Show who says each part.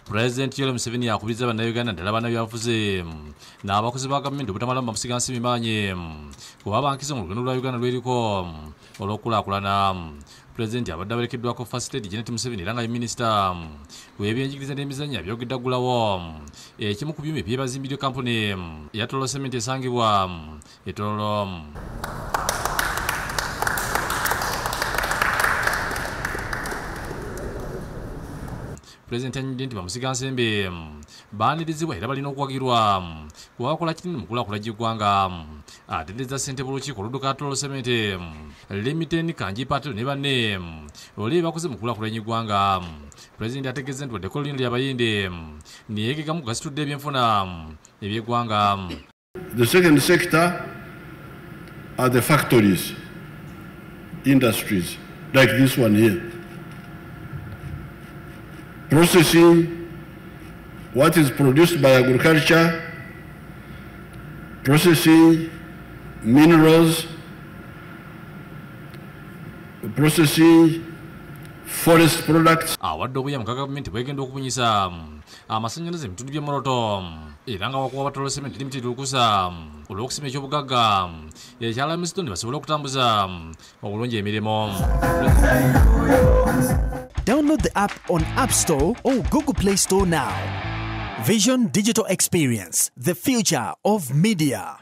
Speaker 1: President Yoweri Museveni akubiriza bannayuganda ddala bannabyabufuzi n'abakozi ba gavumenti obutamalamu bamusigansimbi maanyi kuba bankizo mu lugendo lwa Uganda lweriko olw'okukulaakulana. Pulezidenti abadde awerekeddwako First Lady Janet Museveni era nga ye minisita w'ebyenjigiriza n'emizannyo abyogedde aggulawo ekimu ku byuma ebyebazimbiddwa kampuni eya Tororo Cement esangibwa e Tororo. Pulezidenti anyumidde nti bamusigansimbi baanirizibwa era balina okuwagirwa kuba bakola kinene mu kulaakulanya eggwanga. Atenderezza ssentebe w'olukiiko oludduka Tororo Cement Limited Kanji Patel ne banne oli bakoze mu kulaakulanya eggwanga. Pulezidenti ategeezezza nti wadde ekkolero lino lya Bayindi naye ge gamu gasitudde ebyenfuna eby'eggwanga.
Speaker 2: The second sector are the factories, industries like this one here. Processing what is produced by agriculture, processing minerals, processing forest products.
Speaker 1: Awadde obuyambi ka gavumenti bwegenda okubunyisa amasannyalaze mu bitundu by'e Moroto era nga wakuwa Tororo Cement Limited olukusa olw'okusima ekyobugagga ekya limestone basobole okutambuza obulungi emirimu.
Speaker 3: Download the app on App Store or Google Play Store now. Vision Digital Experience, the future of media.